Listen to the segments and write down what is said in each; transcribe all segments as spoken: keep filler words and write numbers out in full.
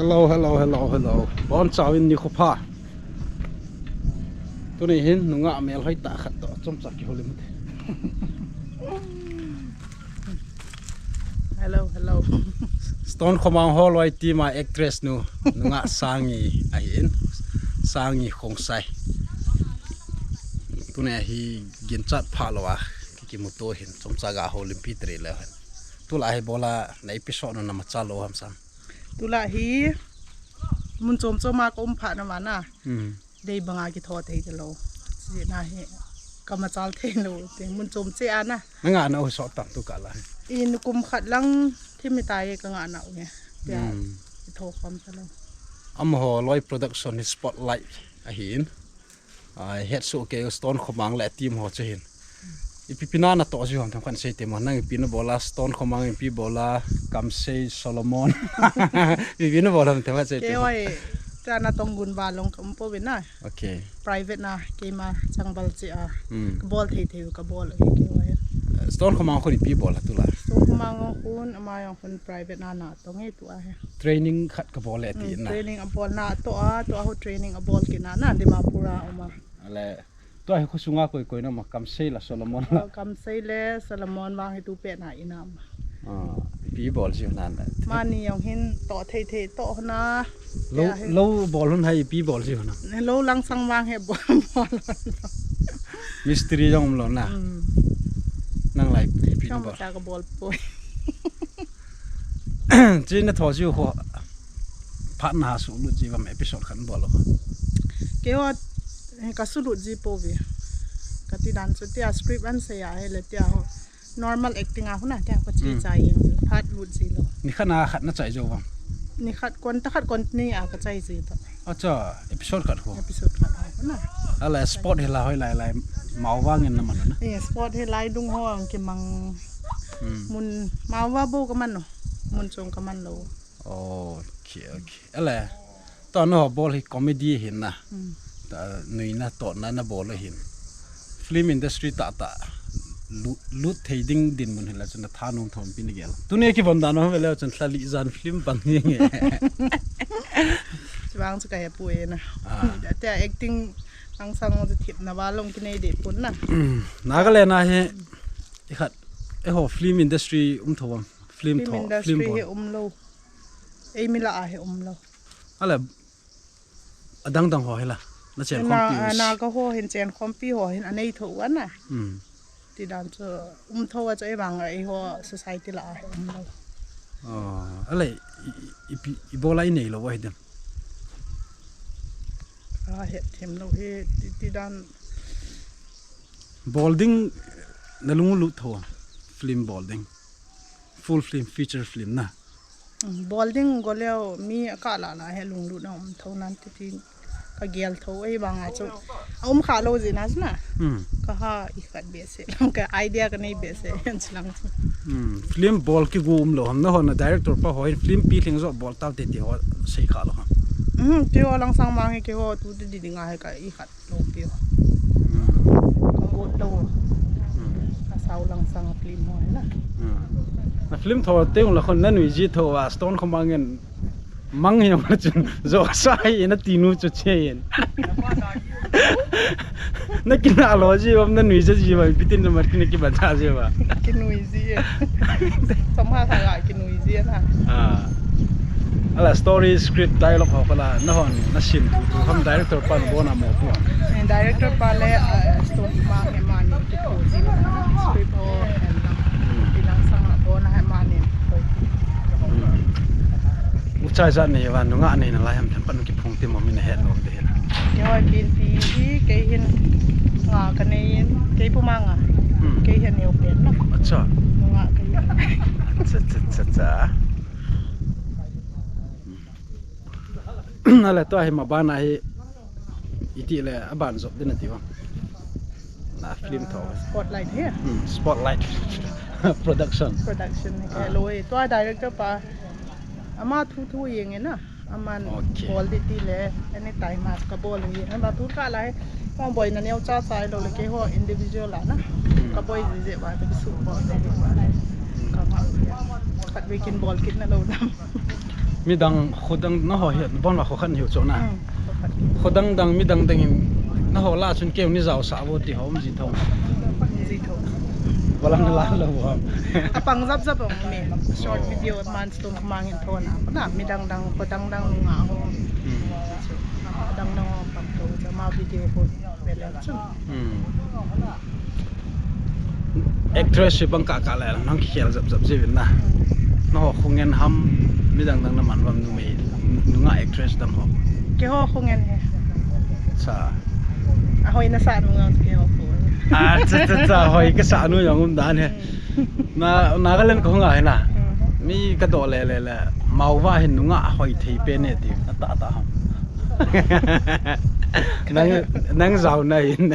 Hello, hello, hello, hello. Bon chauvin nikho pha. Tuni hin nungah mel hoi tah khat toh chomcha kihoulim te. Hello, hello. Stone Khomang Holoi team a actress nu, nungah Sangi ahin. Sangi Khongsai. Tuni hi ginchat pha lou a, ki, kimuto hin, chomcha ga houlimpi teri leu hen. Tulai hi bola na episode nu na macha lou ham Sang. Tulai hi mun chom chom a ka um phat na ma na. Hmm. Dei banga kitho thei te lou. Sina hi ka machal thei lou te mun chom che a na. Na ngah na u so tam tu ka la. In kum khat lang thim mi ta ye ka ngah na u ye. Tia Hmm. Kitho khom ta lou. Amaho Loi Production hi spotlight ahin. Ai, het su ke Stone Khomang le team ho che hin. Ipi pi na na to ji hom tham khan sei te mo nang ipi na bola Stone Khomang ipi bola Kamsei Solomon. Ipi na bola tham khan sei te Ke mo. Oi, ta na tong gun ba long kam po ve na. Okay. Private na keima changbal che a. Hmm. Ka bol thei thei ka bol e ke oi. Stone Khomang khu ipi bola tulai. Stone Khomang khu ama yong khu private na na tong e tu a he. Training khat ka bol e ti Hmm, na. Training a bol na to a, to a ho training a bol ke na na Dimapur a uma. Ale, tua hi khusunga koi koi na ma Kamsei la Solomon la. Kamsei le Solomon vang hi tu pe na ina ma. Ah, ipi bol ji na na. Mani yong hin to thei thei to na. Lo, lo bol hun hai ipi bol ji na. Lo lang sang vang he bol bol. Mystery yong lo na. Hmm. Nang lai ipi Chang bol. Cha ka bol poi. Chi na tho ji ho. Phat na su lu ji vam episode khan bol lo. Ke ho, eh, ka su lu ji po ve. Ka ti dan chu tia script an se ya he le tia ho. Normal acting a huna tia ko chi Hmm. Chai yin. Phat lu ji lo. Ni khat na khat na chai jo vam. Ni khat kon ta khat kon ni a ka chai ji to. Acha, episode khat ho. Episode khat ho na. Ala sport he la hoi lai lai mau vang in na man na. Eh, sport he lai dung ho ang ki mang. Hmm. Mun mau va bo ka man no. Mun chong ka man lo. Okay, okay. Ele, to na ho bol hi comedy hin na. Hmm. Ta nui na to na na bol hin. Film industry ta ta. Lut, lut thei ding din mun hin la chun na tha nung thom pin gel. Tuni ki von dan ho le chun thla li jan film bang ni nge. Chibang chu ka he pu e na. Ah. Te acting ang sang chu thip na ba long ki nei de pun na. Hmm. Na ka le na he. I khat. E ho film industry um tho am. Film Film tho, industry film bol. He um lo. Ei mi la a he um lo. Ala adang dang ho he la. Na chen Na, khompi. Na ka ho hin chen khompi ho hin anei tho ana. Hmm. Ti dan chu um tho a chu ei vang ei ho society la a he um lo. Oh, ala i, i, i, i bola i nei lo wa hi dem. A he them lo he ti, ti dan. Bol ding na lung lut tho. Film bol ding. Full film, feature film na. Mm, bol ding go leo mi ka la la he lunglut na um tho nan ti ti ka gel tho ei bang a chu. A um kha lo ji na chu na. Hmm. Ka ha i khat be se lam ka idea ka nei be se hen chi lang chu. Hmm. Film bol ki gu um lo ham na ho na director pa ho film pi thing jo bol tau te ti ho sei kha lo ham. Hmm, ti ho lang sang mang he ki ho tu ti di ding a he ka i khat. Lo pio. Hmm. Ka bol lo. Hmm. Ka sau lang sang film ho na. Hmm. Na film tho teng la khon na nui ji tho a Stone Khomang in mang hi ma chun jo sa hi na ti nu chu che in. Na ki na lo ji bam na nui ji ji ba pitin na mat ki na ki ba cha ji ba. Ki nui ji. Sama sa ga ki nui ji na. Ah. Ala story, script, dialogue ho kala na hon na sim tu tu ham director pa na bona mo tu. Eh, director pa le, ah, story ma he mani ki tu ji na script ho and bilang sang bona he mani. Uchai ja nei va nunga nei na lai ham tham pa nu ki phong ti mo mi na het nom de. Kei hoi pin pi hi kei hin nga ka nei in kei pu ma nga. Hmm. Kei hin neo pen na. Acha. Nga kei. Acha, acha, acha, acha. Hmm. Ale to hi ma bana hi iti le aban jop din ati wa. Na film tho. Ah, spotlight he. Hmm, spotlight. Production. Production he. Ah. Lo e. To director pa. Ama thu thu yeng e na. Aman Okay. Bol di ti le, anytime ma ka bol hi. Ama tu ka lai, kong boi na neo cha cha lo le ke ho individual la na. Hmm. Ka boi ji je ba, ka su bol ji ba. Ka ma. Khat weekend bol kit na lo na. Midang khodang naho hi, bon va kho khat hiu chu na. Hmm, kho khat. Khodang dang midang dang in naho lah chun keu ni jaosah vo ti ho um ji thou. Ji thou. Valang na la lo vo. Apang jap jap ong mi. Short video man Stone Khamang in thona. Na midang dang khodang dang nunga ho. Hmm. Dang dang ho pang thou jama video ho. Bele chu. Hmm. Actress hi bang kah kah le nang kikhel jap jap jiuvin na. Hmm. Naho khongen ham, midang dang na man vam numei, nungah actress dang ho. Keiho khongen hi. Cha. Ahoi nasah nungah keiho khongen. Ah, cha, cha, cha, hoi kasah nu jong um dan hi. Hmm. Na, Nagaland kahung a hi na. Hmm. Mi kadoh le le le. Mao va hin nungah hoi thei pen e ti na tah tah ham. Nang, nang jao na hin.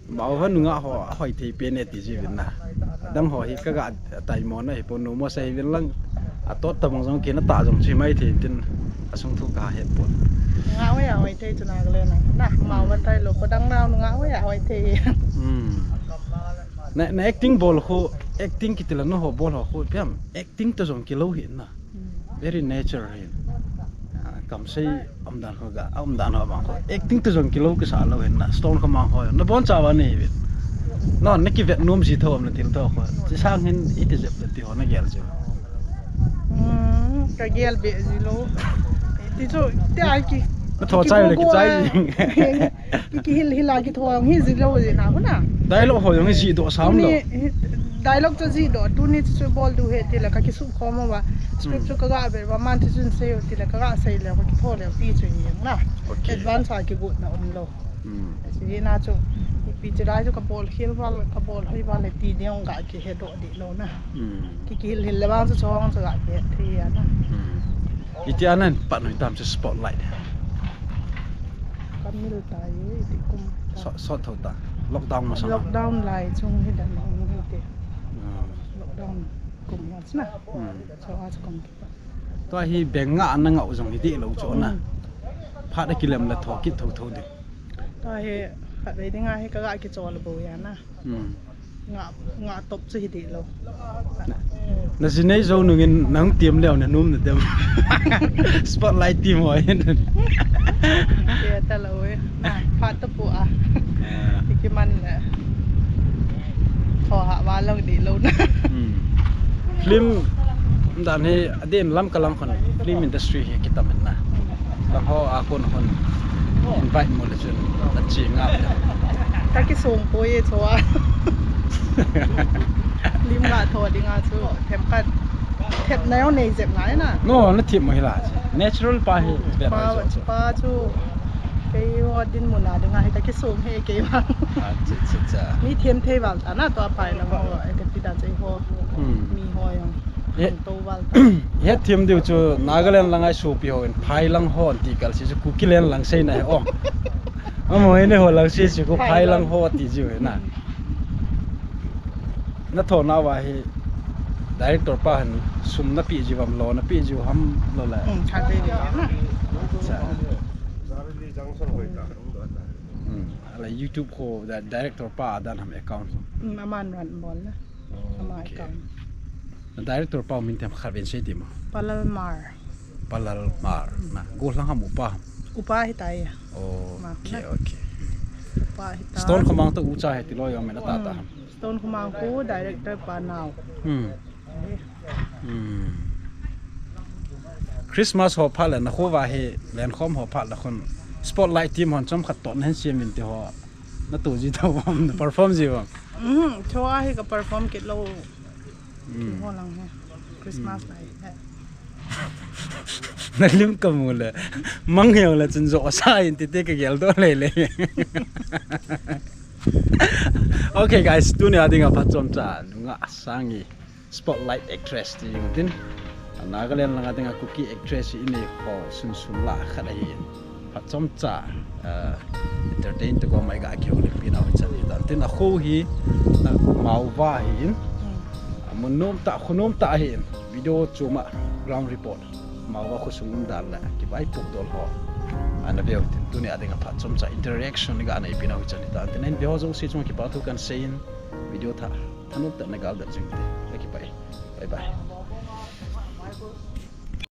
Mao va nungah ho hoi thei pen e ti jiuvin na. Dang ho hi kaga taimo na hi pon, nomo sa hiuvin lang. Atot tabang jong kei na tah jong chi mai thei tin asung thu kahe pon. Nungah hoi a hoi thei chu Nagaland na. Na, mao va tailou khodang nau nungah hoi a hoi thei. Hmm. Na, na acting bol ho, acting kiti la naho bol ho khu, piam, acting toh jong kilou hi na. Hmm. Very nature hi. Ah, kamsei umdan ho ga, umdan ho bang ho. Acting toh jong kilou kisa lou hi na. Stone Khamang ho. Na bon chawa nei ve. No, na kivet nom ji thou um na til thou ho. Chi sang hin iti jep ti ho na gel ji. Hmm, ka gel be ji lou. Ti chu, ti ai ki. Na tho ki chai le ki chai. Ki, kihil hil a kitho jong hi ji lou ji na khu na. Dialogue ho jong hi ji doh sam lou. Tuni, dialogue chu ji doh, tuni chu bol diu ahi ti le ka kisukhom uva. Script chu kaga ve uva, man chu chun sei u ti le kaga sei le ka kitho le ti chu hi jong na. Okay. Advance a kigot na um lou. Hmm. Ji na chu, ipi chu lai chu ka bol hil uva le, ka bol hoi uva le ti ding jong ga kihe doh di lou na. Hmm. Ki, kihil hil le vang chu chong chu ga kihe thei a na. Hmm. Iti a nan pan hoi tam chu Spotlight. Ka mil ta e, iti kum ta. Sot, sot thou ta. Lockdown masang. Lockdown lai chung hi dan hi te. Ah. Lockdown kum ya chna. Hmm. So a chu kum kipa. Tua hi beng nga na ngau jong hi dih lou chu na. Hmm. Phat a kilem le tho kit thou thou ding. Tua hi phat vei ding a hi kaga kichol bou ya na. Hmm. Nga, nga top chu hi dih lou. Na, na ji nei jou nungin nang tiam leu na nom na dem. Spotlight team ho hin. Ke ta lou e. Na, phat ta pu a. Ah. Ki man le. Tho ha va lou dih lou na. Hmm. Film dan hi adin lam ka lang khon film industry hi kitam in na. Lang ho a kon hon invite mo le chun a chi nga. Ka kisong poi e chua. Lim nga tho ding a chu themkhat. Thepna jong nei jep ngai na. No, na thep mo hi la. Natural pa hi. Pa, pa chu. Kei ho dinmun a ding a hi ka kisong hi kei ma. Ah, cha, cha, cha. Mi them thei val ta na tua phai lang ho. E ka ti dan chei ho. Hmm. Mi ho jong. Eh. To val ta. Hethem diu chu Nagaland lang a sopi hon phai lang hon ti kal si chu Kuki land lang sei na he o. Amo he ne ho lang sei chu ko phai lang ho ti jiu he na. Na tho na va hi director pa hin sum na pi jiu ham, lo na pi jiu ham lo la. Hmm, cha te de na. Cha. Hmm, ala YouTube ko da director pa dan ham account. Hmm, aman run bol na. Ama account. Na director pa min tem khat ven sei ti mo. Palal Mar. Palal Mar. Na, gollhang ham upa ham? Upa hi tai. Oh, okay, okay. Upa hi tai. Stone Khamang to ucha he ti lo yo me na ta ta ham. Hmm. Stone Khamang ko director pa nau. Hmm. Eh. Hmm. Christmas ho pha le na kho va he len khom ho pha le khun Spotlight team hon chom khat ton hen siam in ti ho. Na tu ji to bom, na perform ji bom. Mhm, chua hi ka perform kit lo. Hmm. Ho lang he. Christmas lai he. Na lim ka mu le. Mang heo le chun jo sa in ti te ka gel do le le. Okay guys, tuni a ding a phat chomcha nunga sangi. Spotlight actress ti jing tin. A Nagaland langa dinga Kuki actress hi inei ho sunsun lah khat ahi. Phat chomcha, ah, entertain to go mai ga kihoulimpi nau hi chan hi tan. Tin a kho hi, na Mao va hi in. Hmm. A mun nom ta, kho nom ta hi in. Video chuma ground report. Mao va kho sung um dan la kivaipoh dol ho. Ana veu tin tuni a dinga phat chomcha interaction ga neipi nau hi chan hi tan. Tin in veu ho jouse chunga kipa thu kan sei in. Video tha. Thanop tah in na gal dah jing te. Ka kipah e. Bye bye.